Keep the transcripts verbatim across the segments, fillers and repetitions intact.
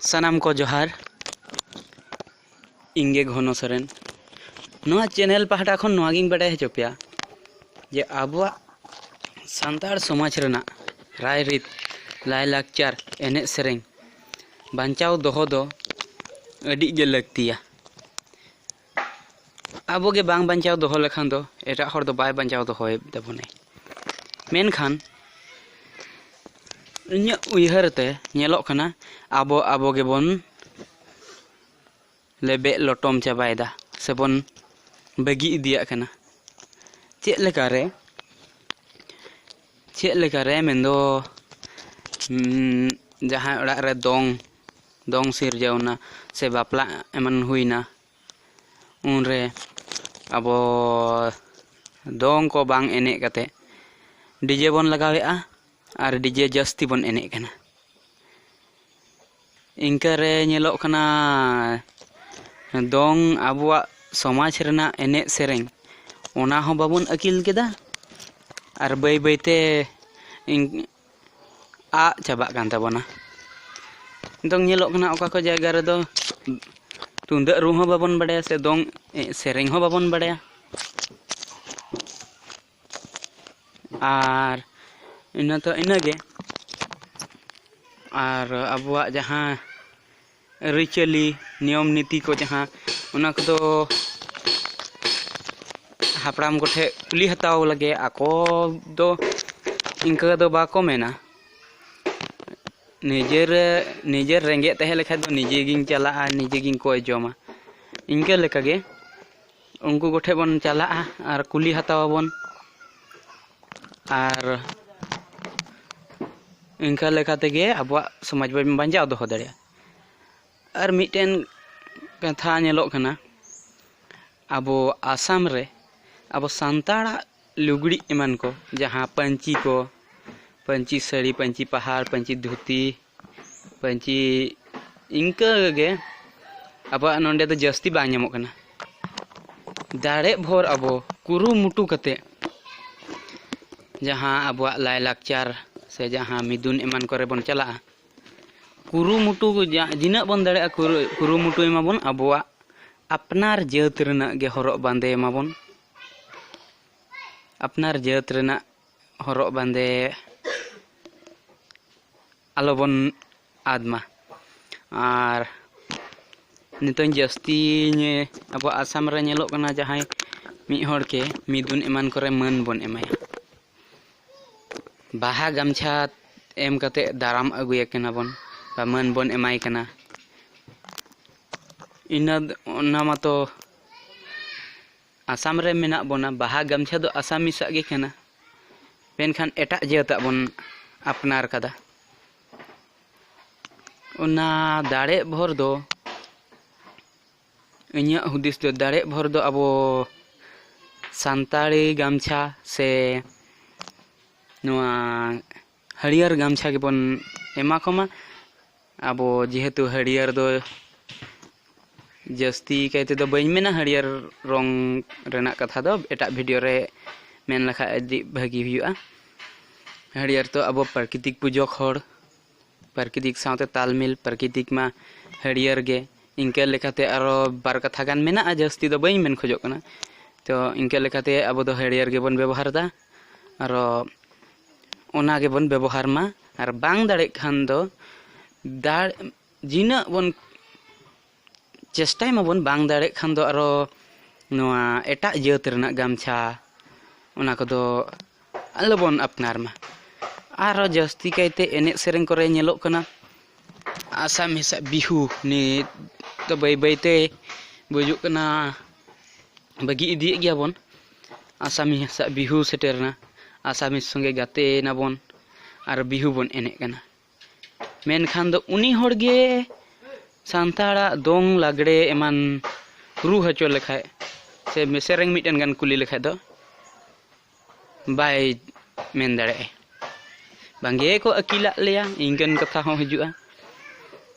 ᱥᱟᱱᱟᱢ ᱠᱚ ᱡᱚᱦᱟᱨ᱾ ᱤᱧ ᱜᱮ ᱜᱷᱚᱱᱚ ᱥᱚᱨᱮᱱ᱾ ᱱᱚᱣᱟ ᱪᱮᱱᱮᱞ ᱯᱟᱦᱴᱟ ᱠᱷᱚᱱ ᱱᱚᱣᱟ ᱜᱤᱧ ᱵᱟᱰᱟᱭ ᱦᱚᱪᱚ ᱯᱮᱭᱟ ᱡᱮ ᱟᱵᱚᱣᱟᱜ ᱥᱟᱱᱛᱟᱲ ᱥᱚᱢᱟᱡᱽ ᱨᱮᱱᱟᱜ ᱨᱟᱭᱨᱤᱛ, ᱞᱟᱭᱼᱞᱟᱠᱪᱟᱨ, ᱮᱱᱮᱡ ᱥᱮᱨᱮᱧ ᱵᱟᱧᱪᱟᱣ ᱫᱚᱦᱚ ᱫᱚ ᱟᱹᱰᱤ ᱜᱮ ᱞᱟᱹᱠᱛᱤᱭᱟ᱾ ᱟᱵᱚ ᱜᱮ ᱵᱟᱝ ᱵᱟᱧᱪᱟᱣ ᱫᱚᱦᱚ ᱞᱮᱠᱷᱟᱱ ᱫᱚ ᱮᱴᱟᱜ ᱦᱚᱲ ᱫᱚ ᱵᱟᱭ ᱵᱟᱧᱪᱟᱣ ᱫᱚᱦᱚᱭ ᱛᱟᱵᱚᱱᱟᱭ᱾ ᱢᱮᱱᱠᱷᱟᱱ ᱤᱧᱟᱹᱜ ᱩᱭᱦᱟᱹᱨ ᱛᱮ ᱧᱮᱞᱚᱜ ᱠᱟᱱᱟ, ᱟᱵᱚ ᱟᱵᱚ ᱜᱮᱵᱚᱱ ᱞᱮᱵᱮᱫ ᱞᱚᱴᱚᱢ ᱪᱟᱵᱟᱭᱮᱫᱟ ᱥᱮᱵᱚᱱ ᱵᱟᱹᱜᱤ ᱤᱫᱤᱭᱟᱜ ᱠᱟᱱᱟ᱾ ᱪᱮᱫ ᱞᱮᱠᱟᱨᱮ? ᱪᱮᱫ ᱞᱮᱠᱟᱨᱮ ᱢᱮᱱᱫᱚ, ᱩᱸ, ᱡᱟᱦᱟᱸᱭ ᱚᱲᱟᱜ ᱨᱮ ᱫᱚᱝ, ᱫᱚᱝ ᱥᱤᱨᱡᱟᱹᱣ ᱮᱱᱟ ᱥᱮ ᱵᱟᱯᱞᱟ ᱮᱢᱟᱱ ᱦᱩᱭᱱᱟ, ᱩᱱᱨᱮ ᱟᱵᱚ ᱫᱚᱝ ᱠᱚ ᱵᱟᱝ ᱮᱱᱮᱡ ᱠᱟᱛᱮ ᱰᱤᱡᱮ ᱵᱚᱱ ᱞᱟᱜᱟᱣᱮᱫᱼᱟ ᱟᱨ ᱰᱤᱡᱮ ᱡᱟᱹᱥᱛᱤ ᱵᱚᱱ ᱮᱱᱮᱡ ᱠᱟᱱᱟ᱾ ᱤᱱᱠᱟᱹ ᱨᱮ ᱧᱮᱞᱚᱜ ᱠᱟᱱᱟ, ᱫᱚᱝ ᱟᱵᱚᱣᱟᱜ ᱥᱚᱢᱟᱡᱽ ᱨᱮᱱᱟᱜ ᱮᱱᱮᱡ ᱥᱮᱨᱮᱧ, ᱚᱱᱟ ᱦᱚᱸ ᱵᱟᱵᱚᱱ ᱟᱹᱠᱤᱞ ᱠᱮᱫᱟ ᱟᱨ ᱵᱟᱹᱭ ᱵᱟᱹᱭᱛᱮ ᱤᱱ- ᱟᱫ ᱪᱟᱵᱟᱜ ᱠᱟᱱ ᱛᱟᱵᱚᱱᱟ᱾ ᱱᱤᱛᱚᱝ ᱧᱮᱞᱚᱜ ᱠᱟᱱᱟ, ᱚᱠᱟ ᱠᱚ ᱡᱟᱭᱜᱟ ᱨᱮᱫᱚ ᱛᱩᱢᱫᱟᱹᱜ ᱨᱩ ᱦᱚᱸ ᱵᱟᱵᱚᱱ ᱵᱟᱰᱟᱭᱟ ᱥᱮ ᱫᱚᱝ ᱮ- ᱥᱮᱨᱮᱧ ᱦᱚᱸ ᱵᱟᱵᱚᱱ ᱵᱟᱰᱟᱭᱟ᱾ ᱟᱨ ᱤᱱᱟᱹ ᱛᱚ ᱤᱱᱟᱹᱜᱮ᱾ ᱟᱨ ᱟᱵᱚᱣᱟᱜ ᱡᱟᱦᱟᱸ ᱟᱹᱨᱤᱪᱟᱹᱞᱤ, ᱱᱤᱭᱚᱢ ᱱᱤᱛᱤ ᱠᱚ ᱡᱟᱦᱟᱸ, ᱚᱱᱟ ᱠᱚᱫᱚ ᱦᱟᱯᱲᱟᱢ ᱠᱚᱴᱷᱮᱱ ᱠᱩᱞᱤ ᱦᱟᱛᱟᱣ ᱞᱟᱹᱜᱤᱫ, ᱟᱠᱚ ᱫᱚ ᱤᱱᱠᱟᱹ ᱫᱚ ᱵᱟᱠᱚ ᱢᱮᱱᱟ᱾ ᱱᱤᱡᱮᱨ, ᱱᱤᱡᱮᱨ ᱨᱮᱸᱜᱮᱡ ᱛᱟᱦᱮᱸ ᱞᱮᱠᱷᱟᱡ ᱫᱚ ᱱᱤᱡᱮ ᱜᱤᱧ ᱪᱟᱞᱟᱜᱼᱟ, ᱱᱤᱡᱮ ᱜᱤᱧ ᱠᱚᱭ ᱡᱚᱢᱟ᱾ ᱤᱱᱠᱟᱹ ᱞᱮᱠᱟᱜᱮ ᱩᱱᱠᱩ ᱠᱚᱴᱷᱮᱱ ᱵᱚᱱ ᱪᱟᱞᱟᱜᱼᱟ ᱟᱨ ᱠᱩᱞᱤ ᱦᱟᱛᱟᱣ ᱟᱵᱚᱱ᱾ ᱟᱨ ᱤᱱᱠᱟᱹ ᱞᱮᱠᱟ ᱛᱮᱜᱮ ᱟᱵᱚᱣᱟᱜ ᱥᱚᱢᱟᱡᱽ ᱵᱚᱱ ᱵᱟᱧᱪᱟᱣ ᱫᱚᱦᱚ ᱫᱟᱲᱮᱭᱟᱜᱼᱟ᱾ ᱟᱨ ᱢᱤᱫᱴᱮᱱ ᱠᱟᱛᱷᱟ ᱧᱮᱞᱚᱜ ᱠᱟᱱᱟ, ᱟᱵᱚ ᱟᱥᱟᱢ ᱨᱮ ᱟᱵᱚ ᱥᱟᱱᱛᱟᱲᱟᱜ ᱞᱩᱜᱽᱲᱤᱡ ᱮᱢᱟᱱ ᱠᱚ, ᱡᱟᱦᱟᱸ ᱯᱟᱹᱧᱪᱤ ᱠᱚ, ᱯᱟᱹᱧᱪᱤ ᱥᱟᱹᱲᱤ, ᱯᱟᱹᱧᱪᱤ ᱯᱟᱦᱟᱲ, ᱯᱟᱹᱧᱪᱤ ᱫᱷᱩᱛᱤ, ᱯᱟᱹᱧᱪᱤ, ᱤᱱᱠᱟᱹ ᱜᱮ ᱟᱵᱚᱣᱟᱜ ᱱᱚᱸᱰᱮ ᱫᱚ ᱡᱟᱹᱥᱛᱤ ᱵᱟᱝ ᱧᱟᱢᱚᱜ ᱠᱟᱱᱟ᱾ ᱫᱟᱲᱮᱜ ᱵᱷᱳᱨ ᱟᱵᱚ ᱠᱩᱨᱩᱢᱩᱴᱩ ᱠᱟᱛᱮ ᱡᱟᱦᱟᱸ ᱟᱵᱚᱣᱟᱜ ᱞᱟᱭᱼᱞᱟᱠᱪᱟᱨ ᱥᱮ ᱡᱟᱦᱟᱸ ᱢᱤᱫᱩᱱ ᱮᱢᱟᱱ ᱠᱚᱨᱮ ᱵᱚᱱ ᱪᱟᱞᱟᱜᱼᱟ, ᱠᱩᱨᱩᱢᱩᱴᱩ ᱡᱟ-, ᱛᱤᱱᱟᱹᱜ ᱵᱚᱱ ᱫᱟᱲᱮᱭᱟᱜᱼᱟ, ᱠᱩᱨᱩ-, ᱠᱩᱨᱩᱢᱩᱴᱩᱭ ᱢᱟᱵᱚᱱ ᱟᱵᱚᱣᱟᱜ ᱟᱯᱱᱟᱨ ᱡᱟᱹᱛ ᱨᱮᱱᱟᱜ ᱜᱮ ᱦᱚᱨᱚᱜ ᱵᱟᱸᱫᱮ ᱢᱟᱵᱚᱱ᱾ ᱟᱯᱱᱟᱨ ᱡᱟᱹᱛ ᱨᱮᱱᱟᱜ ᱦᱚᱨᱚᱜ ᱵᱟᱸᱫᱮ ᱟᱞᱚᱵᱚᱱ ᱟᱫ ᱢᱟ᱾ ᱟᱨ ᱱᱤᱛᱚᱝ ᱡᱟᱹᱥᱛᱤ ᱧᱮ-, ᱟᱵᱚ ᱟᱥᱟᱢ ᱨᱮ ᱧᱮᱞᱚᱜ ᱠᱟᱱᱟ, ᱡᱟᱦᱟᱸᱭ ᱢᱤᱫ ᱦᱚᱲ ᱜᱮ ᱢᱤᱫᱩᱱ ᱮᱢᱟᱱ ᱠᱚᱨᱮ ᱢᱟᱹᱱ ᱵᱚᱱ ᱮᱢᱟᱭᱟ, ᱵᱟᱦᱟ ᱜᱟᱢᱪᱷᱟ ᱮᱢ ᱠᱟᱛᱮ ᱫᱟᱨᱟᱢ ᱟᱹᱜᱩᱭᱮ ᱠᱟᱱᱟ ᱵᱚᱱ, ᱵᱟ ᱢᱟᱹᱱ ᱵᱚᱱ ᱮᱢᱟᱭ ᱠᱟᱱᱟ᱾ ᱤᱱᱟᱹ ᱫ-, ᱚᱱᱟ ᱢᱟᱛᱚ ᱟᱥᱟᱢ ᱨᱮ ᱢᱮᱱᱟᱜ ᱵᱚᱱᱟ, ᱵᱟᱦᱟ ᱜᱟᱢᱪᱷᱟ ᱫᱚ ᱟᱥᱟᱢᱤᱥᱟᱜ ᱜᱮ ᱠᱟᱱᱟ, ᱢᱮᱱᱠᱷᱟᱱ ᱮᱴᱟᱜ ᱡᱟᱹᱛᱟᱜ ᱵᱚᱱ ᱟᱯᱱᱟᱨ ᱠᱟᱫᱟ᱾ ᱚᱱᱟ ᱫᱟᱲᱮ ᱵᱷᱳᱨ ᱫᱚ, ᱤᱧᱟᱹᱜ ᱦᱩᱫᱤᱥ ᱫᱚ, ᱫᱟᱲᱮ ᱵᱷᱳᱨ ᱫᱚ ᱟᱵᱚ ᱥᱟᱱᱛᱟᱲᱤ ᱜᱟᱢᱪᱷᱟ ᱥᱮ ᱱᱚᱣᱟ ᱦᱟᱹᱨᱭᱟᱹᱲ ᱜᱟᱢᱪᱷᱟ ᱜᱮᱵᱚᱱ ᱮᱢᱟ ᱠᱚᱢᱟ᱾ ᱟᱵᱚ ᱡᱮᱦᱮᱛᱩ ᱦᱟᱹᱨᱭᱟᱹᱲ ᱫᱚ ᱡᱟᱹᱥᱛᱤ ᱠᱟᱭ ᱛᱮᱫᱚ ᱵᱟᱹᱧ ᱢᱮᱱᱟ, ᱦᱟᱹᱨᱭᱟᱹᱲ ᱨᱚᱝ ᱨᱮᱱᱟᱜ ᱠᱟᱛᱷᱟ ᱫᱚ ᱮᱴᱟᱜ ᱵᱷᱤᱰᱤᱭᱳ ᱨᱮ ᱢᱮᱱ ᱞᱮᱠᱷᱟᱡ ᱟᱹᱰᱤ ᱵᱷᱟᱹᱜᱤ ᱦᱩᱭᱩᱜᱼᱟ᱾ ᱦᱟᱹᱨᱭᱟᱹᱲ ᱫᱚ ᱟᱵᱚ ᱯᱨᱟᱠᱨᱤᱛᱤᱠ ᱯᱩᱡᱚᱠ ᱦᱚᱲ, ᱯᱨᱟᱠᱨᱤᱛᱤᱠ ᱥᱟᱶᱛᱮ ᱛᱟᱞ ᱢᱤᱞ, ᱯᱨᱟᱠᱨᱤᱛᱤᱠ ᱢᱟ ᱦᱟᱹᱨᱭᱟᱹᱲ ᱜᱮ᱾ ᱤᱱᱠᱟᱹ ᱞᱮᱠᱟᱛᱮ ᱟᱨᱚ ᱵᱟᱨ ᱠᱟᱛᱷᱟ ᱜᱟᱱ ᱢᱮᱱᱟᱜᱼᱟ, ᱡᱟᱹᱥᱛᱤ ᱫᱚ ᱵᱟᱹᱧ ᱢᱮᱱ ᱠᱷᱚᱡᱚᱜ ᱠᱟᱱᱟ᱾ ᱛᱚ ᱤᱱᱠᱟᱹ ᱞᱮᱠᱟᱛᱮ ᱟᱵᱚ ᱫᱚ ᱦᱟᱹᱨᱭᱟᱹᱲ ᱜᱮᱵᱚᱱ ᱵᱮᱵᱚᱦᱟᱨ ᱮᱫᱟ, ᱟᱨᱚ ᱚᱱᱟ ᱜᱮᱵᱚᱱ ᱵᱮᱵᱚᱦᱟᱨ ᱢᱟ᱾ ᱟᱨ ᱵᱟᱝ ᱫᱟᱲᱮᱜ ᱠᱷᱟᱱ ᱫᱚ ᱫᱟᱲ-, ᱡᱤᱱᱟᱹᱜ ᱵᱚᱱ ᱪᱮᱥᱴᱟᱭ ᱢᱟᱵᱚᱱ, ᱵᱟᱝ ᱫᱟᱲᱮᱜ ᱠᱷᱟᱱ ᱫᱚ ᱟᱨᱚ ᱱᱚᱣᱟ ᱮᱴᱟᱜ ᱡᱟᱹᱛ ᱨᱮᱱᱟᱜ ᱜᱟᱢᱪᱷᱟ, ᱚᱱᱟ ᱠᱚᱫᱚ ᱟᱞᱚᱵᱚᱱ ᱟᱯᱱᱟᱨ ᱢᱟ᱾ ᱟᱨᱚ ᱡᱟᱹᱥᱛᱤ ᱠᱟᱭᱛᱮ ᱮᱱᱮᱡ ᱥᱮᱨᱮᱧ ᱠᱚᱨᱮ ᱧᱮᱞᱚᱜ ᱠᱟᱱᱟ, ᱟᱥᱟᱢᱤᱥᱟᱜ ᱵᱤᱦᱩ ᱱᱤᱛ ᱫᱚ ᱵᱟᱹᱭ ᱵᱟᱹᱭᱛᱮ ᱵᱩᱡᱩᱜ ᱠᱟᱱᱟ, ᱵᱟᱹᱜᱤ ᱤᱫᱤᱭᱮᱫ ᱜᱮᱭᱟ ᱵᱚᱱ᱾ ᱟᱥᱟᱢᱤᱥᱟᱜ ᱵᱤᱦᱩ ᱥᱮᱴᱮᱨᱮᱱᱟ, ᱟᱥᱟᱢᱤᱥ ᱥᱚᱸᱜᱮ ᱜᱟᱛᱮᱭᱮᱱᱟ ᱵᱚᱱ ᱟᱨ ᱵᱤᱦᱩ ᱵᱚᱱ ᱮᱱᱮᱡ ᱠᱟᱱᱟ᱾ ᱢᱮᱱᱠᱷᱟᱱ ᱫᱚ ᱩᱱᱤ ᱦᱚᱲ ᱜᱮ ᱥᱟᱱᱛᱟᱲᱟᱜ ᱫᱚᱝ ᱞᱟᱜᱽᱲᱮ ᱮᱢᱟᱱ ᱨᱩ ᱦᱚᱪᱚ ᱞᱮᱠᱷᱟᱡ, ᱥᱮ ᱥᱮᱨᱮᱧ ᱢᱤᱫᱴᱮᱱ ᱜᱟᱱ ᱠᱩᱞᱤ ᱞᱮᱠᱷᱟᱡ ᱫᱚ ᱵᱟᱭ ᱢᱮᱱ ᱫᱟᱲᱮᱭᱟᱜᱼᱟ᱾ ᱵᱟᱝᱜᱮ ᱠᱚ ᱟᱹᱠᱤᱞᱟᱜ ᱞᱮᱭᱟ, ᱤᱱᱠᱟᱹᱱ ᱠᱟᱛᱷᱟ ᱦᱚᱸ ᱦᱤᱡᱩᱜᱼᱟ᱾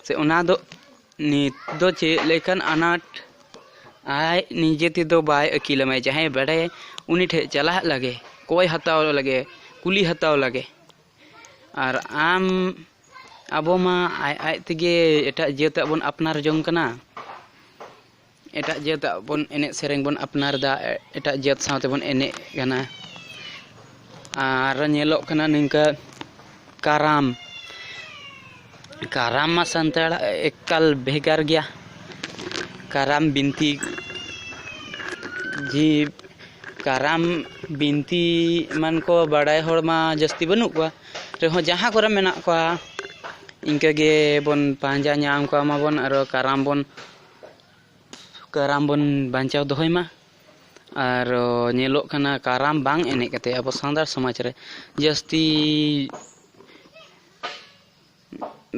ᱥᱮ ᱚᱱᱟ ᱫᱚ ᱱᱤᱛ ᱫᱚ ᱪᱮᱫ ᱞᱮᱠᱟᱱ ᱟᱱᱟᱴ, ᱟᱡ ᱱᱤᱡᱮ ᱛᱮᱫᱚ ᱵᱟᱭ ᱟᱹᱠᱤᱞ ᱟᱢᱟᱭ, ᱡᱟᱦᱟᱸᱭ ᱵᱟᱲᱟᱭᱟ ᱩᱱᱤ ᱴᱷᱮᱡ ᱪᱟᱞᱟᱜ ᱞᱟᱜᱮ, ᱠᱚᱭ ᱦᱟᱛᱟᱣ ᱞᱟᱜᱮ, ᱠᱩᱞᱤ ᱦᱟᱛᱟᱣ ᱞᱟᱜᱮ᱾ ᱟᱨ ᱟᱢ ᱟᱵᱚ ᱢᱟ ᱟᱡ ᱟᱡ ᱛᱮᱜᱮ ᱮᱴᱟᱜ ᱡᱟᱹᱛᱟᱜ ᱵᱚᱱ ᱟᱯᱱᱟᱨ ᱡᱚᱝ ᱠᱟᱱᱟ, ᱮᱴᱟᱜ ᱡᱟᱹᱛᱟᱜ ᱵᱚᱱ ᱮᱱᱮᱡ ᱥᱮᱨᱮᱧ ᱵᱚᱱ ᱟᱯᱱᱟᱨ ᱮᱫᱟ, ᱮᱴᱟᱜ ᱡᱟᱹᱛ ᱥᱟᱶ ᱛᱮᱵᱚᱱ ᱮᱱᱮᱡ ᱠᱟᱱᱟ᱾ ᱟᱨ ᱧᱮᱞᱚᱜ ᱠᱟᱱᱟ ᱱᱤᱝᱠᱟᱹ ᱠᱟᱨᱟᱢ, ᱠᱟᱨᱟᱢ ᱢᱟ ᱥᱟᱱᱛᱟᱲ ᱮᱠᱟᱞ ᱵᱷᱮᱜᱟᱨ ᱜᱮᱭᱟ᱾ ᱠᱟᱨᱟᱢ ᱵᱤᱱᱛᱤ ᱡᱤ ᱠᱟᱨᱟᱢ ᱵᱤᱱᱛᱤ ᱮᱢᱟᱱ ᱠᱚ ᱵᱟᱲᱟᱭ ᱦᱚᱲ ᱢᱟ ᱡᱟᱹᱥᱛᱤ ᱵᱟᱹᱱᱩᱜ ᱠᱚᱣᱟ, ᱨᱮᱦᱚᱸ ᱡᱟᱦᱟᱸ ᱠᱚᱨᱮ ᱢᱮᱱᱟᱜ ᱠᱚᱣᱟ ᱤᱱᱠᱟᱹ ᱜᱮ ᱵᱚᱱ ᱯᱟᱸᱡᱟ ᱧᱟᱢ ᱠᱚᱣᱟ ᱢᱟᱵᱚᱱ, ᱟᱨᱚ ᱠᱟᱨᱟᱢ ᱵᱚᱱ ᱠᱟᱨᱟᱢ ᱵᱚᱱ ᱵᱟᱧᱪᱟᱣ ᱫᱚᱦᱚᱭ ᱢᱟ᱾ ᱟᱨ ᱧᱮᱞᱚᱜ ᱠᱟᱱᱟ ᱠᱟᱨᱟᱢ ᱵᱟᱝ ᱮᱱᱮᱡ ᱠᱟᱛᱮ ᱟᱵᱚ ᱥᱟᱱᱛᱟᱲ ᱥᱚᱢᱟᱡᱽ ᱨᱮ ᱡᱟᱹᱥᱛᱤ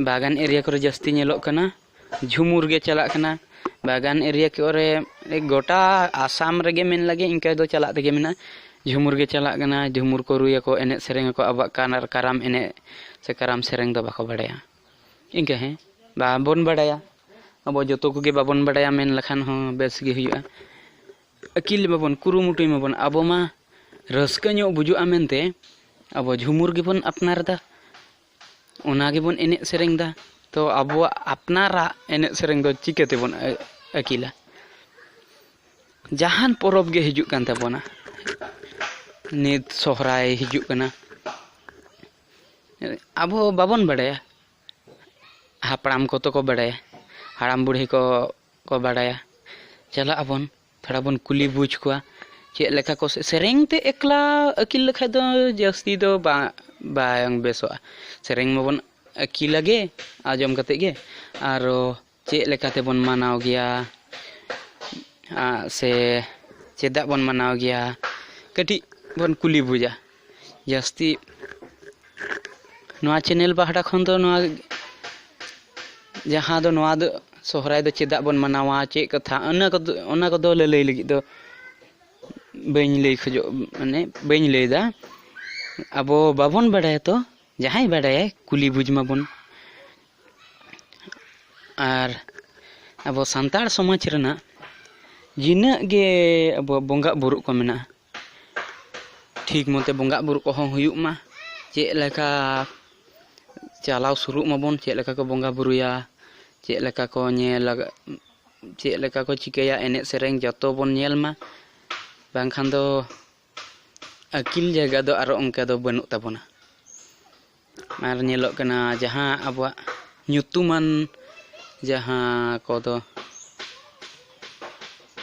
ᱵᱟᱜᱟᱱ ᱮᱨᱤᱭᱟ ᱠᱚᱨᱮ ᱡᱟᱹᱥᱛᱤ ᱧᱮᱞᱚᱜ ᱠᱟᱱᱟ ᱡᱷᱩᱢᱩᱨ ᱜᱮ ᱪᱟᱞᱟᱜ ᱠᱟᱱᱟ᱾ ᱵᱟᱜᱟᱱ ᱮᱨᱤᱭᱟ ᱠᱚᱨᱮ ᱜᱚᱴᱟ ᱟᱥᱟᱢ ᱨᱮᱜᱮ ᱢᱮᱱ ᱞᱟᱹᱜᱤᱫ ᱤᱱᱠᱟᱹ ᱫᱚ ᱪᱟᱞᱟᱜ ᱛᱮᱜᱮ ᱢᱮᱱᱟᱜᱼᱟ᱾ ᱡᱷᱩᱢᱩᱨ ᱜᱮ ᱪᱟᱞᱟᱜ ᱠᱟᱱᱟ, ᱡᱷᱩᱢᱩᱨ ᱠᱚ ᱨᱩᱭᱟᱠᱚ, ᱮᱱᱮᱡ ᱥᱮᱨᱮᱧ ᱟᱠᱚ, ᱟᱵᱚᱣᱟᱜ ᱠᱟᱱ ᱟᱨ ᱠᱟᱨᱟᱢ ᱮᱱᱮᱡ ᱥᱮ ᱠᱟᱨᱟᱢ ᱥᱮᱨᱮᱧ ᱫᱚ ᱵᱟᱠᱚ ᱵᱟᱲᱟᱭᱟ᱾ ᱤᱱᱠᱟᱹ ᱦᱮᱸ ᱵᱟᱵᱚᱱ ᱵᱟᱲᱟᱭᱟ, ᱟᱵᱚ ᱡᱚᱛᱚ ᱠᱚᱜᱮ ᱵᱟᱵᱚᱱ ᱵᱟᱲᱟᱭᱟ ᱢᱮᱱ ᱞᱮᱠᱷᱟᱱ ᱦᱚᱸ ᱵᱮᱥ ᱜᱮ ᱦᱩᱭᱩᱜᱼᱟ᱾ ᱟᱹᱠᱤᱞ ᱢᱟᱵᱚᱱ ᱠᱩᱨᱩᱢᱩᱴᱩᱭ ᱢᱟᱵᱚᱱ, ᱟᱵᱚ ᱢᱟ ᱨᱟᱹᱥᱠᱟᱹ ᱧᱚᱜ ᱵᱩᱡᱩᱜᱼᱟ ᱢᱮᱱᱛᱮ ᱟᱵᱚ ᱡᱷᱩᱢᱩᱨ ᱜᱮᱵᱚᱱ ᱟᱯᱱᱟᱨ ᱮᱫᱟ, ᱚᱱᱟ ᱜᱮᱵᱚᱱ ᱮᱱᱮᱡ ᱥᱮᱨᱮᱧ ᱮᱫᱟ᱾ ᱛᱚ ᱟᱵᱚᱣᱟᱜ ᱟᱯᱱᱟᱨᱟᱜ ᱮᱱᱮᱡ ᱥᱮᱨᱮᱧ ᱫᱚ ᱪᱤᱠᱟᱹ ᱛᱮᱵᱚᱱ ᱟ- ᱟᱹᱠᱤᱞᱟ? ᱡᱟᱦᱟᱱ ᱯᱚᱨᱚᱵᱽ ᱜᱮ ᱦᱤᱡᱩᱜ ᱠᱟᱱ ᱛᱟᱵᱚᱱᱟ, ᱱᱤᱛ ᱥᱚᱦᱨᱟᱭ ᱦᱤᱡᱩᱜ ᱠᱟᱱᱟ, ᱟᱵᱚ ᱵᱟᱵᱚᱱ ᱵᱟᱲᱟᱭᱟ, ᱦᱟᱯᱲᱟᱢ ᱠᱚᱛᱚ ᱠᱚ ᱵᱟᱲᱟᱭᱟ, ᱦᱟᱲᱟᱢ ᱵᱩᱲᱦᱤ ᱠᱚ ᱠᱚ ᱵᱟᱲᱟᱭᱟ᱾ ᱪᱟᱞᱟᱜ ᱟᱵᱚᱱ, ᱛᱷᱚᱲᱟ ᱵᱚᱱ ᱠᱩᱞᱤ ᱵᱩᱡᱽ ᱠᱚᱣᱟ ᱪᱮᱫ ᱞᱮᱠᱟ ᱠᱚ ᱥᱮ-, ᱥᱮᱨᱮᱧ ᱛᱮ ᱮᱠᱞᱟ ᱟᱹᱠᱤᱞ ᱞᱮᱠᱷᱟᱡ ᱫᱚ ᱡᱟᱹᱥᱛᱤ ᱫᱚ ᱵᱟᱝ ᱵᱟᱝ ᱵᱮᱥᱚᱜᱼᱟ᱾ ᱥᱮᱨᱮᱧ ᱢᱟᱵᱚᱱ ᱟᱹᱠᱤᱞᱟ ᱜᱮ ᱟᱸᱡᱚᱢ ᱠᱟᱛᱮ ᱜᱮ, ᱟᱨᱚ ᱪᱮᱫ ᱞᱮᱠᱟ ᱛᱮᱵᱚᱱ ᱢᱟᱱᱟᱣ ᱜᱮᱭᱟ, ᱟᱜ, ᱥᱮ ᱪᱮᱫᱟᱜ ᱵᱚᱱ ᱢᱟᱱᱟᱣ ᱜᱮᱭᱟ, ᱠᱟᱹᱴᱤᱡ ᱵᱚᱱ ᱠᱩᱞᱤ ᱵᱩᱡᱟ᱾ ᱡᱟᱹᱥᱛᱤ ᱱᱚᱣᱟ ᱪᱮᱱᱮᱞ ᱯᱟᱦᱴᱟ ᱠᱷᱚᱱ ᱫᱚ ᱱᱚᱣᱟ ᱡᱟᱦᱟᱸ ᱫᱚ ᱱᱚᱣᱟ ᱫᱚ ᱥᱚᱦᱨᱟᱭ ᱫᱚ ᱪᱮᱫᱟᱜ ᱵᱚᱱ ᱢᱟᱱᱟᱣᱟ, ᱪᱮᱫ ᱠᱟᱛᱷᱟ, ᱚᱱᱟ ᱠᱚᱫᱚ ᱚᱱᱟ ᱠᱚᱫᱚ ᱞᱟᱹᱞᱟᱹᱭ ᱞᱟᱹᱜᱤᱫ ᱫᱚ ᱵᱟᱹᱧ ᱞᱟᱹᱭ ᱠᱷᱚᱡᱚᱜ ᱢᱟᱱᱮ ᱵᱟᱹᱧ ᱞᱟᱹᱭᱫᱟ᱾ ᱟᱵᱚ ᱵᱟᱵᱚᱱ ᱵᱟᱰᱟᱭᱟ ᱛᱚ ᱡᱟᱦᱟᱸᱭ ᱵᱟᱰᱟᱭᱟᱭ ᱠᱩᱞᱤ ᱵᱩᱡᱽ ᱢᱟᱵᱚᱱ᱾ ᱟᱨ ᱟᱵᱚ ᱥᱟᱱᱛᱟᱲ ᱥᱚᱢᱟᱡᱽ ᱨᱮᱱᱟᱜ ᱡᱤᱱᱟᱹᱜ ᱜᱮ ᱟᱵᱚᱣᱟᱜ ᱵᱚᱸᱜᱟᱜ ᱵᱩᱨᱩᱜ ᱠᱚ ᱢᱮᱱᱟᱜᱼᱟ, ᱴᱷᱤᱠ ᱢᱚᱛᱚ ᱵᱚᱸᱜᱟᱜ ᱵᱩᱨᱩᱜ ᱠᱚᱦᱚᱸ ᱦᱩᱭᱩᱜ ᱢᱟ᱾ ᱪᱮᱫ ᱞᱮᱠᱟ ᱪᱟᱞᱟᱣ ᱥᱩᱨᱩᱜ ᱢᱟᱵᱚᱱ, ᱪᱮᱫ ᱞᱮᱠᱟ ᱠᱚ ᱵᱚᱸᱜᱟ ᱵᱩᱨᱩᱭᱟ, ᱪᱮᱫ ᱞᱮᱠᱟ ᱠᱚ ᱧᱮᱞ, ᱪᱮᱫ ᱞᱮᱠᱟ ᱠᱚ ᱪᱤᱠᱟᱹᱭᱟ, ᱮᱱᱮᱡ ᱥᱮᱨᱮᱧ ᱡᱚᱛᱚ ᱵᱚᱱ ᱧᱮᱞ ᱢᱟ, ᱵᱟᱝᱠᱷᱟᱱ ᱫᱚ ᱟᱹᱠᱤᱞ ᱡᱟᱭᱜᱟ ᱫᱚ ᱟᱨᱚ ᱚᱱᱠᱟ ᱫᱚ ᱵᱟᱹᱱᱩᱜ ᱛᱟᱵᱚᱱᱟ᱾ ᱟᱨ ᱧᱮᱞᱚᱜ ᱠᱟᱱᱟ ᱡᱟᱦᱟᱸ ᱟᱵᱚᱣᱟᱜ ᱧᱩᱛᱩᱢᱟᱱ, ᱡᱟᱦᱟᱸ ᱠᱚᱫᱚ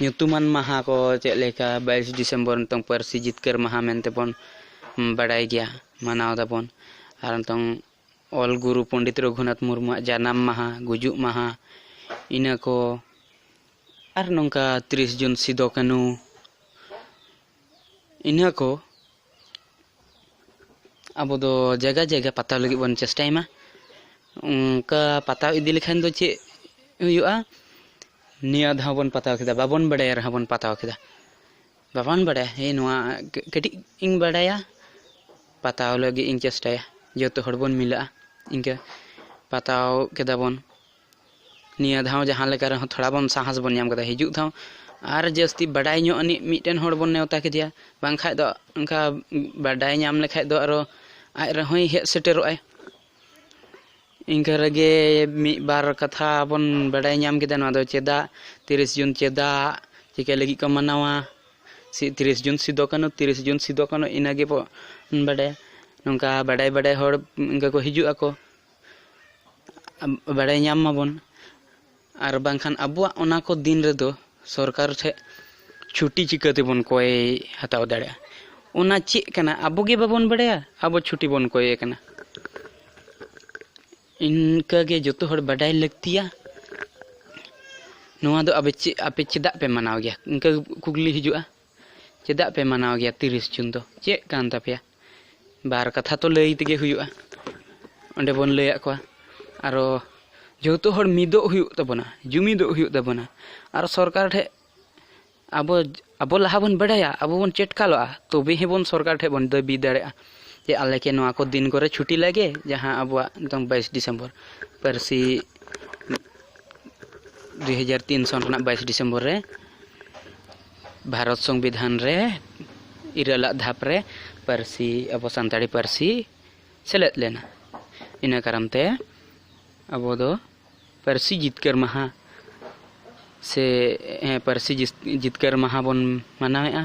ᱧᱩᱛᱩᱢᱟᱱ ᱢᱟᱦᱟ ᱠᱚ, ᱪᱮᱫ ᱞᱮᱠᱟ ᱵᱟᱭᱤᱥ ᱰᱤᱥᱮᱢᱵᱚᱨ ᱱᱤᱛᱚᱝ ᱯᱟᱹᱨᱥᱤ ᱡᱤᱛᱠᱟᱹᱨ ᱢᱟᱦᱟ ᱢᱮᱱᱛᱮ ᱵᱚᱱ ᱵᱟᱲᱟᱭ ᱜᱮᱭᱟ, ᱢᱟᱱᱟᱣ ᱫᱟᱵᱚᱱ᱾ ᱟᱨ ᱱᱤᱛᱚᱝ ᱚᱞ ᱜᱩᱨᱩ ᱯᱚᱱᱰᱤᱛ ᱨᱚᱜᱷᱩᱱᱟᱛᱷ ᱢᱩᱨᱢᱩᱣᱟᱜ ᱡᱟᱱᱟᱢ ᱢᱟᱦᱟ, ᱜᱩᱡᱩᱜ ᱢᱟᱦᱟ, ᱤᱱᱟᱹ ᱠᱚ, ᱟᱨ ᱱᱚᱝᱠᱟ ᱛᱤᱨᱤᱥ ᱡᱩᱱ ᱥᱤᱫᱚ ᱠᱟᱹᱱᱩ, ᱤᱱᱟᱹ ᱠᱚ ᱟᱵᱚ ᱫᱚ ᱡᱟᱭᱜᱟ ᱡᱟᱭᱜᱟ ᱯᱟᱛᱟᱣ ᱞᱟᱹᱜᱤᱫ ᱵᱚᱱ ᱪᱮᱥᱴᱟᱭ ᱢᱟ᱾ ᱚᱱᱠᱟ ᱯᱟᱛᱟᱣ ᱤᱫᱤ ᱞᱮᱠᱷᱟᱱ ᱫᱚ ᱪᱮᱫ ᱦᱩᱭᱩᱜᱼᱟ? ᱱᱤᱭᱟᱹ ᱫᱷᱟᱣ ᱵᱚᱱ ᱯᱟᱛᱟᱣ ᱠᱮᱫᱟ, ᱵᱟᱵᱚᱱ ᱵᱟᱲᱟᱭᱟ ᱨᱮᱦᱚᱸ ᱵᱚᱱ ᱯᱟᱛᱟᱣ ᱠᱮᱫᱟ, ᱵᱟᱵᱚᱱ ᱵᱟᱲᱟᱭᱟ, ᱦᱮᱸ, ᱱᱚᱣᱟ ᱠᱟᱹ-, ᱠᱟᱹᱴᱤᱡ ᱤᱧ ᱵᱟᱲᱟᱭᱟ, ᱯᱟᱛᱟᱣ ᱞᱟᱹᱜᱤᱫ ᱤᱧ ᱪᱮᱥᱴᱟᱭᱟ, ᱡᱚᱛᱚ ᱦᱚᱲ ᱵᱚᱱ ᱢᱤᱞᱟᱜᱼᱟ, ᱤᱱᱠᱟᱹ ᱯᱟᱛᱟᱣ ᱠᱮᱫᱟ ᱵᱚᱱ᱾ ᱱᱤᱭᱟᱹ ᱫᱷᱟᱣ ᱡᱟᱦᱟᱸ ᱞᱮᱠᱟ ᱨᱮᱦᱚᱸ ᱛᱷᱚᱲᱟ ᱵᱚᱱ ᱥᱟᱦᱟᱥ ᱵᱚᱱ ᱧᱟᱢ ᱠᱮᱫᱟ, ᱦᱤᱡᱩᱜ ᱫᱷᱟᱣ ᱟᱨ ᱡᱟᱹᱥᱛᱤ ᱵᱟᱰᱟᱭ ᱧᱚᱜ ᱟᱹᱱᱤᱡ ᱢᱤᱫᱴᱮᱱ ᱦᱚᱲ ᱵᱚᱱ ᱱᱮᱣᱛᱟ ᱠᱮᱫᱮᱭᱟ, ᱵᱟᱝᱠᱷᱟᱡ ᱫᱚ ᱚᱱᱠᱟ ᱵᱟᱰᱟᱭ ᱧᱟᱢ ᱞᱮᱠᱷᱟᱡ ᱫᱚ ᱟᱨᱚ ᱟᱡ ᱨᱮᱦᱚᱸᱭ ᱦᱮᱡ ᱥᱮᱴᱮᱨᱚᱜᱼᱟᱭ᱾ ᱤᱱᱠᱟᱹ ᱨᱮᱜᱮ ᱢᱤᱫ ᱵᱟᱨ ᱠᱟᱛᱷᱟ ᱵᱚᱱ ᱵᱟᱰᱟᱭ ᱧᱟᱢ ᱠᱮᱫᱟ, ᱱᱚᱣᱟ ᱫᱚ ᱪᱮᱫᱟᱜ, ᱛᱤᱨᱤᱥ ᱡᱩᱱ ᱪᱮᱫᱟᱜ, ᱪᱤᱠᱟᱹ ᱞᱟᱹᱜᱤᱫ ᱠᱚ ᱢᱟᱱᱟᱣᱟ, ᱥᱤ-, ᱛᱤᱨᱤᱥ ᱡᱩᱱ ᱥᱤᱫᱚ ᱠᱟᱹᱱᱩ, ᱛᱤᱨᱤᱥ ᱡᱩᱱ ᱥᱤᱫᱚ ᱠᱟᱹᱱᱩ, ᱤᱱᱟᱹ ᱜᱮᱵᱚᱱ ᱵᱟᱰᱟᱭᱟ᱾ ᱱᱚᱝᱠᱟ ᱵᱟᱰᱟᱭ ᱵᱟᱰᱟᱭ ᱦᱚᱲ ᱤᱱᱠᱟᱹ ᱠᱚ ᱦᱤᱡᱩᱜ ᱟᱠᱚ, ᱵᱟᱰᱟᱭ ᱧᱟᱢ ᱢᱟᱵᱚᱱ᱾ ᱟᱨ ᱵᱟᱝᱠᱷᱟᱱ ᱟᱵᱚᱣᱟᱜ ᱚᱱᱟ ᱠᱚ ᱫᱤᱱ ᱨᱮᱫᱚ ᱥᱚᱨᱠᱟᱨ ᱴᱷᱮᱱ ᱪᱷᱩᱴᱤ ᱪᱤᱠᱟᱹ ᱛᱮᱵᱚᱱ ᱠᱚᱭ ᱦᱟᱛᱟᱣ ᱫᱟᱲᱮᱭᱟᱜᱼᱟ? ᱚᱱᱟ ᱪᱮᱫ ᱠᱟᱱᱟ, ᱟᱵᱚ ᱜᱮ ᱵᱟᱵᱚᱱ ᱵᱟᱰᱟᱭᱟ, ᱟᱵᱚ ᱪᱷᱩᱴᱤ ᱵᱚᱱ ᱠᱚᱭᱮ ᱠᱟᱱᱟ᱾ ᱤᱱᱠᱟᱹ ᱜᱮ ᱡᱚᱛᱚ ᱦᱚᱲ ᱵᱟᱰᱟᱭ ᱞᱟᱹᱠᱛᱤᱭᱟ᱾ ᱱᱚᱣᱟ ᱫᱚ ᱟᱯᱮ ᱪᱮᱫ, ᱟᱯᱮ ᱪᱮᱫᱟᱜ ᱯᱮ ᱢᱟᱱᱟᱣ ᱜᱮᱭᱟ? ᱤᱱᱠᱟᱹ ᱠᱩᱠᱞᱤ ᱦᱤᱡᱩᱜᱼᱟ, ᱪᱮᱫᱟᱜ ᱯᱮ ᱢᱟᱱᱟᱣ ᱜᱮᱭᱟ ᱛᱤᱨᱤᱥ ᱡᱩᱱ ᱫᱚ? ᱪᱮᱫ ᱠᱟᱱ ᱛᱟᱯᱮᱭᱟ? ᱵᱟᱨ ᱠᱟᱛᱷᱟ ᱛᱚ ᱞᱟᱹᱭ ᱛᱮᱜᱮ ᱦᱩᱭᱩᱜᱼᱟ, ᱚᱸᱰᱮ ᱵᱚᱱ ᱞᱟᱹᱭᱟᱫ ᱠᱚᱣᱟ᱾ ᱟᱨᱚ ᱡᱚᱛᱚ ᱦᱚᱲ ᱢᱤᱫᱚᱜ ᱦᱩᱭᱩᱜ ᱛᱟᱵᱚᱱᱟ, ᱡᱩᱢᱤᱫᱚᱜ ᱦᱩᱭᱩᱜ ᱛᱟᱵᱚᱱᱟ᱾ ᱟᱨ ᱥᱚᱨᱠᱟᱨ ᱴᱷᱮᱱ ᱟᱵᱚ, ᱟᱵᱚ ᱞᱟᱦᱟ ᱵᱚᱱ ᱵᱟᱰᱟᱭᱟ, ᱟᱵᱚ ᱵᱚᱱ ᱪᱮᱴᱠᱟᱞᱚᱜᱼᱟ, ᱛᱚᱵᱮ ᱦᱮᱸ ᱵᱚᱱ ᱥᱚᱨᱠᱟᱨ ᱴᱷᱮᱱ ᱵᱚᱱ ᱫᱟᱹᱵᱤ ᱫᱟᱲᱮᱭᱟᱜᱼᱟ ᱡᱮ ᱟᱞᱮ ᱠᱮ ᱱᱚᱣᱟ ᱠᱚ ᱫᱤᱱ ᱠᱚᱨᱮ ᱪᱷᱩᱴᱤ ᱞᱟᱜᱮ, ᱡᱟᱦᱟᱸ ᱟᱵᱚᱣᱟᱜ ᱱᱤᱛᱚᱝ ᱵᱟᱭᱤᱥ ᱰᱤᱥᱮᱢᱵᱚᱨ ᱯᱟᱹᱨᱥᱤ ᱫᱩ ᱦᱟᱡᱟᱨ ᱛᱤᱱ ᱥᱚᱱ ᱨᱮᱱᱟᱜ ᱵᱟᱭᱤᱥ ᱰᱤᱥᱮᱢᱵᱚᱨ ᱨᱮ ᱵᱷᱟᱨᱚᱛ ᱥᱚᱝᱵᱤᱫᱷᱟᱱ ᱨᱮ ᱤᱨᱟᱹᱞᱟᱜ ᱫᱷᱟᱯ ᱨᱮ ᱯᱟᱹᱨᱥᱤ, ᱟᱵᱚ ᱥᱟᱱᱛᱟᱲᱤ ᱯᱟᱹᱨᱥᱤ ᱥᱮᱞᱮᱫ ᱞᱮᱱᱟ᱾ ᱤᱱᱟᱹ ᱠᱟᱨᱚᱱ ᱛᱮ ᱟᱵᱚ ᱫᱚ ᱯᱟᱹᱨᱥᱤ ᱡᱤᱛᱠᱟᱹᱨ ᱢᱟᱦᱟ ᱥᱮ, ᱦᱮᱸ, ᱯᱟᱹᱨᱥᱤ ᱡᱤᱥ-, ᱡᱤᱛᱠᱟᱹᱨ ᱢᱟᱦᱟ ᱵᱚᱱ ᱢᱟᱱᱟᱣᱮᱫᱼᱟ᱾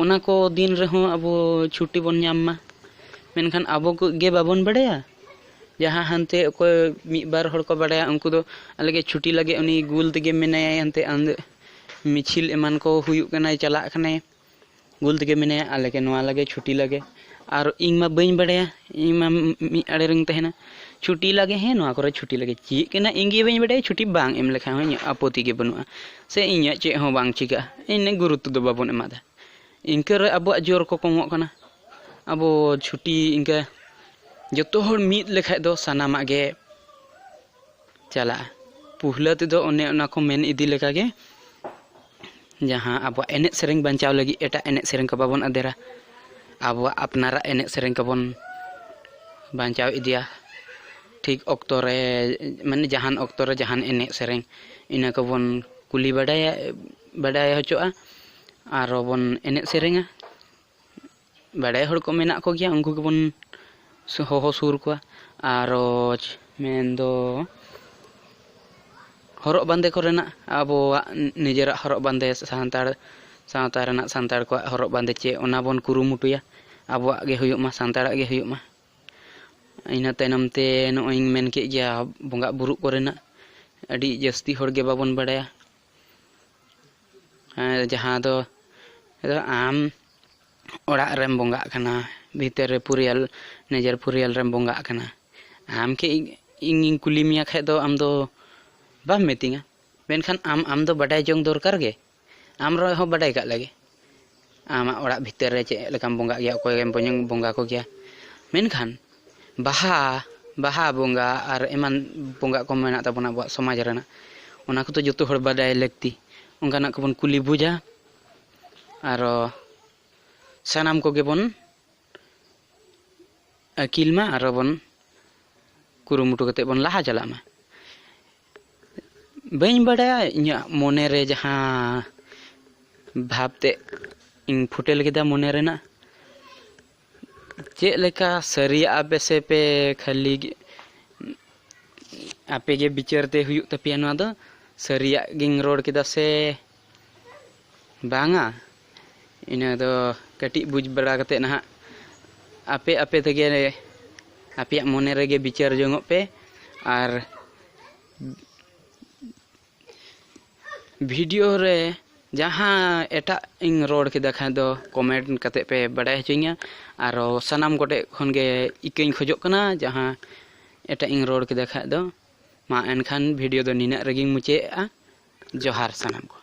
ᱚᱱᱟ ᱠᱚ ᱫᱤᱱ ᱨᱮᱦᱚᱸ ᱟᱵᱚ ᱪᱷᱩᱴᱤ ᱵᱚᱱ ᱧᱟᱢ ᱢᱟ᱾ ᱢᱮᱱᱠᱷᱟᱱ ᱟᱵᱚ ᱠᱚ ᱜᱮ ᱵᱟᱵᱚᱱ ᱵᱟᱲᱟᱭᱟ᱾ ᱡᱟᱦᱟᱸ ᱦᱟᱱᱛᱮ ᱚᱠᱚᱭ ᱢᱤᱫ ᱵᱟᱨ ᱦᱚᱲ ᱠᱚ ᱵᱟᱲᱟᱭᱟ, ᱩᱱᱠᱩ ᱫᱚ ᱟᱞᱮ ᱜᱮ ᱪᱷᱩᱴᱤ ᱞᱟᱹᱜᱤᱫ ᱩᱱᱤ ᱜᱩᱞ ᱛᱮᱜᱮ ᱢᱮᱱᱟᱭᱟ, ᱦᱟᱱᱛᱮ ᱟᱸᱫ-, ᱢᱤᱪᱷᱤᱞ ᱮᱢᱟᱱ ᱠᱚ ᱦᱩᱭᱩᱜ ᱠᱟᱱᱟᱭ, ᱪᱟᱞᱟᱜ ᱠᱟᱱᱟᱭ, ᱜᱩᱞ ᱛᱮᱜᱮ ᱢᱮᱱᱟᱭᱟ, ᱟᱞᱮ ᱜᱮ ᱱᱚᱣᱟ ᱞᱟᱹᱜᱤᱫ ᱪᱷᱩᱴᱤ ᱞᱟᱹᱜᱤᱫ᱾ ᱟᱨ ᱤᱧ ᱢᱟ ᱵᱟᱹᱧ ᱵᱟᱲᱟᱭᱟ, ᱤᱧ ᱢᱟ ᱢᱤᱫ ᱟᱲᱮ ᱨᱮᱧ ᱛᱟᱦᱮᱱᱟ᱾ ᱪᱷᱩᱴᱤ ᱞᱟᱹᱜᱤᱫ, ᱦᱮᱸ, ᱱᱚᱣᱟ ᱠᱚᱨᱮ ᱪᱷᱩᱴᱤ ᱞᱟᱹᱜᱤᱫ ᱪᱮᱫ ᱠᱟᱱᱟ ᱤᱧ ᱜᱮ ᱵᱟᱹᱧ ᱵᱟᱲᱟᱭᱟ᱾ ᱪᱷᱩᱴᱤ ᱵᱟᱝ ᱮᱢ ᱞᱮᱠᱷᱟᱱ ᱦᱚᱸ ᱤᱧᱟᱹᱜ ᱟᱯᱚᱛᱤ ᱜᱮ ᱵᱟᱹᱱᱩᱜᱼᱟ, ᱥᱮ ᱤᱧᱟᱹᱜ ᱪᱮᱫ ᱦᱚᱸ ᱵᱟᱝ ᱪᱤᱠᱟᱹᱜᱼᱟ᱾ ᱤᱱᱟᱹ ᱜᱩᱨᱩᱛᱛᱚ ᱫᱚ ᱵᱟᱵᱚᱱ ᱮᱢᱟᱫᱟ᱾ ᱤᱱᱠᱟᱹ ᱨᱮ ᱟᱵᱚᱣᱟᱜ ᱡᱳᱨ ᱠᱚ ᱠᱚᱢᱚᱜ ᱠᱟᱱᱟ᱾ ᱟᱵᱚ ᱪᱷᱩᱴᱤ ᱤᱱᱠᱟᱹ ᱡᱚᱛᱚ ᱦᱚᱲ ᱢᱤᱫ ᱞᱮᱠᱷᱟᱡ ᱫᱚ ᱥᱟᱱᱟᱢᱟᱜ ᱜᱮ ᱪᱟᱞᱟᱜᱼᱟ᱾ ᱯᱩᱦᱞᱟᱹ ᱛᱮᱫᱚ ᱚᱱᱮ ᱚᱱᱟ ᱠᱚ ᱢᱮᱱ ᱤᱫᱤ ᱞᱮᱠᱟᱜᱮ, ᱡᱟᱦᱟᱸ ᱟᱵᱚᱣᱟᱜ ᱮᱱᱮᱡ ᱥᱮᱨᱮᱧ ᱵᱟᱧᱪᱟᱣ ᱞᱟᱹᱜᱤᱫ ᱮᱴᱟᱜ ᱮᱱᱮᱡ ᱥᱮᱨᱮᱧ ᱠᱚ ᱵᱟᱵᱚᱱ ᱟᱫᱮᱨᱟ, ᱟᱵᱚᱣᱟᱜ ᱟᱯᱱᱟᱨᱟᱜ ᱮᱱᱮᱡ ᱥᱮᱨᱮᱧ ᱠᱚᱵᱚᱱ ᱵᱟᱧᱪᱟᱣ ᱤᱫᱤᱭᱟ᱾ ᱴᱷᱤᱠ ᱚᱠᱛᱚ ᱨᱮ, ᱢᱟᱱᱮ ᱡᱟᱦᱟᱱ ᱚᱠᱛᱚ ᱨᱮ ᱡᱟᱦᱟᱱ ᱮᱱᱮᱡ ᱥᱮᱨᱮᱧ, ᱤᱱᱟᱹ ᱠᱚᱵᱚᱱ ᱠᱩᱞᱤ ᱵᱟᱰᱟᱭᱟ, ᱵᱟᱰᱟᱭ ᱦᱚᱪᱚᱜᱼᱟ, ᱟᱨᱚ ᱵᱚᱱ ᱮᱱᱮᱡ ᱥᱮᱨᱮᱧᱟ᱾ ᱵᱟᱰᱟᱭ ᱦᱚᱲ ᱠᱚ ᱢᱮᱱᱟᱜ ᱠᱚᱜᱮᱭᱟ, ᱩᱱᱠᱩ ᱜᱮᱵᱚᱱ ᱥᱩ-, ᱦᱚᱦᱚ ᱥᱩᱨ ᱠᱚᱣᱟ᱾ ᱟᱨᱚ ᱪ-, ᱢᱮᱱᱫᱚ ᱦᱚᱨᱚᱜ ᱵᱟᱸᱫᱮ ᱠᱚᱨᱮᱱᱟᱜ, ᱟᱵᱚᱣᱟᱜ ᱱᱤᱡᱮᱨᱟᱜ ᱦᱚᱨᱚᱜ ᱵᱟᱸᱫᱮ, ᱥᱟᱱᱛᱟᱲ ᱥᱟᱶᱛᱟ ᱨᱮᱱᱟᱜ, ᱥᱟᱱᱛᱟᱲ ᱠᱚᱣᱟᱜ ᱦᱚᱨᱚᱜ ᱵᱟᱸᱫᱮ ᱪᱮᱫ, ᱚᱱᱟ ᱵᱚᱱ ᱠᱩᱨᱩᱢᱩᱴᱩᱭᱟ, ᱟᱵᱚᱣᱟᱜ ᱜᱮ ᱦᱩᱭᱩᱜ ᱢᱟ, ᱥᱟᱱᱛᱟᱲᱟᱜ ᱜᱮ ᱦᱩᱭᱩᱜ ᱢᱟ᱾ ᱤᱱᱟᱹ ᱛᱟᱭᱱᱚᱢ ᱛᱮ ᱱᱚᱜᱼᱚᱭ ᱤᱧ ᱢᱮᱱ ᱠᱮᱫ ᱜᱮᱭᱟ, ᱵᱚᱸᱜᱟᱜ ᱵᱩᱨᱩᱜ ᱠᱚᱨᱮᱱᱟᱜ ᱟᱹᱰᱤ ᱡᱟᱹᱥᱛᱤ ᱦᱚᱲ ᱜᱮ ᱵᱟᱵᱚᱱ ᱵᱟᱲᱟᱭᱟ᱾ ᱦᱮᱸ, ᱡᱟᱦᱟᱸ ᱫᱚ, ᱫᱚ ᱟᱢ ᱚᱲᱟᱜ ᱨᱮᱢ ᱵᱚᱸᱜᱟᱜ ᱠᱟᱱᱟ, ᱵᱷᱤᱛᱟᱹᱨ ᱨᱮ ᱯᱚᱨᱤᱭᱟᱞ, ᱱᱤᱡᱮᱨ ᱯᱚᱨᱤᱭᱟᱞ ᱨᱮᱢ ᱵᱚᱸᱜᱟᱜ ᱠᱟᱱᱟ᱾ ᱟᱢ ᱠᱤ ᱤᱧ, ᱤᱧᱤᱧ ᱠᱩᱞᱤ ᱢᱮᱭᱟ ᱠᱷᱟᱡ ᱫᱚ ᱟᱢ ᱫᱚ ᱵᱟᱢ ᱢᱤᱛᱟᱹᱧᱟ, ᱢᱮᱱᱠᱷᱟᱱ ᱟᱢ, ᱟᱢ ᱫᱚ ᱵᱟᱰᱟᱭ ᱡᱚᱝ ᱫᱚᱨᱠᱟᱨ ᱜᱮ᱾ ᱟᱢ ᱨᱮᱦᱚᱸ ᱵᱟᱰᱟᱭ ᱠᱟᱜ ᱞᱟᱹᱜᱤᱫ, ᱟᱢᱟᱜ ᱚᱲᱟᱜ ᱵᱷᱤᱛᱟᱹᱨ ᱨᱮ ᱪᱮᱫ ᱞᱮᱠᱟᱢ ᱵᱚᱸᱜᱟᱜ ᱜᱮᱭᱟ, ᱚᱠᱚᱭᱮᱢ ᱵᱚᱸᱜᱟ ᱠᱚᱜᱮᱭᱟ᱾ ᱢᱮᱱᱠᱷᱟᱱ ᱵᱟᱦᱟ, ᱵᱟᱦᱟ ᱵᱚᱸᱜᱟ ᱟᱨ ᱮᱢᱟᱱ ᱵᱚᱸᱜᱟ ᱠᱚ ᱢᱮᱱᱟᱜ ᱛᱟᱵᱚᱱᱟ ᱟᱵᱚᱣᱟᱜ ᱥᱚᱢᱟᱡᱽ ᱨᱮᱱᱟᱜ, ᱚᱱᱟ ᱠᱚᱫᱚ ᱡᱚᱛᱚ ᱦᱚᱲ ᱵᱟᱰᱟᱭ ᱞᱟᱹᱠᱛᱤ᱾ ᱚᱱᱠᱟᱱᱟᱜ ᱠᱚᱵᱚᱱ ᱠᱩᱞᱤ ᱵᱩᱡᱟ, ᱟᱨᱚ ᱥᱟᱱᱟᱢ ᱠᱚᱜᱮ ᱵᱚᱱ ᱟᱹᱠᱤᱞ ᱢᱟ, ᱟᱨᱚ ᱵᱚᱱ ᱠᱩᱨᱩᱢᱩᱴᱩ ᱠᱟᱛᱮ ᱵᱚᱱ ᱞᱟᱦᱟ ᱪᱟᱞᱟᱜ ᱢᱟ᱾ ᱵᱟᱹᱧ ᱵᱟᱰᱟᱭᱟ, ᱤᱧᱟᱹᱜ ᱢᱚᱱᱮ ᱨᱮ ᱡᱟᱦᱟᱸ ᱵᱷᱟᱵᱽ ᱛᱮ ᱤᱧ ᱯᱷᱩᱴᱮᱞ ᱠᱮᱫᱟ ᱢᱚᱱᱮ ᱨᱮᱱᱟᱜ, ᱪᱮᱫ ᱞᱮᱠᱟ ᱥᱟᱹᱨᱤᱭᱟᱜᱼᱟ ᱯᱮ ᱥᱮ ᱯᱮ ᱠᱷᱟᱹᱞᱤ ᱜᱮ, ᱟᱯᱮ ᱜᱮ ᱵᱤᱪᱟᱹᱨ ᱛᱮ ᱦᱩᱭᱩᱜ ᱛᱟᱯᱮᱭᱟ ᱱᱚᱣᱟ ᱫᱚ, ᱥᱟᱹᱨᱤᱭᱟᱜ ᱜᱤᱧ ᱨᱚᱲ ᱠᱮᱫᱟ ᱥᱮ ᱵᱟᱝᱟ? ᱤᱱᱟᱹ ᱫᱚ ᱠᱟᱹᱴᱤᱡ ᱵᱩᱡᱽ ᱵᱟᱲᱟ ᱠᱟᱛᱮᱫ ᱱᱟᱦᱟᱜ ᱟᱯᱮ ᱟᱯᱮ ᱛᱮᱜᱮ ᱟᱯᱮᱭᱟᱜ ᱢᱚᱱᱮ ᱨᱮᱜᱮ ᱵᱤᱪᱟᱹᱨ ᱡᱚᱝᱚᱜ ᱯᱮ᱾ ᱟᱨ ᱵᱷᱤᱰᱤᱭᱳ ᱨᱮ ᱡᱟᱦᱟᱸ ᱮᱴᱟᱜ ᱤᱧ ᱨᱚᱲ ᱠᱮᱫᱟ ᱠᱷᱟᱱ ᱫᱚ ᱠᱚᱢᱮᱱᱴ ᱠᱟᱛᱮᱫ ᱯᱮ ᱵᱟᱲᱟᱭ ᱦᱚᱪᱚᱧᱟ᱾ ᱟᱨᱚ ᱥᱟᱱᱟᱢ ᱠᱚᱴᱷᱮᱡ ᱠᱷᱚᱱ ᱜᱮ ᱤᱠᱟᱹᱧ ᱠᱷᱚᱡᱚᱜ ᱠᱟᱱᱟ, ᱡᱟᱦᱟᱸ ᱮᱴᱟᱜ ᱤᱧ ᱨᱚᱲ ᱠᱮᱫᱟ ᱠᱷᱟᱱ ᱫᱚ᱾ ᱢᱟ ᱮᱱᱠᱷᱟᱱ ᱵᱷᱤᱰᱤᱭᱳ ᱫᱚ ᱱᱤᱱᱟᱹᱜ ᱨᱮᱜᱮᱧ ᱢᱩᱪᱟᱹᱫᱮᱜᱼᱟ᱾ ᱡᱚᱦᱟᱨ ᱥᱟᱱᱟᱢ ᱠᱚ᱾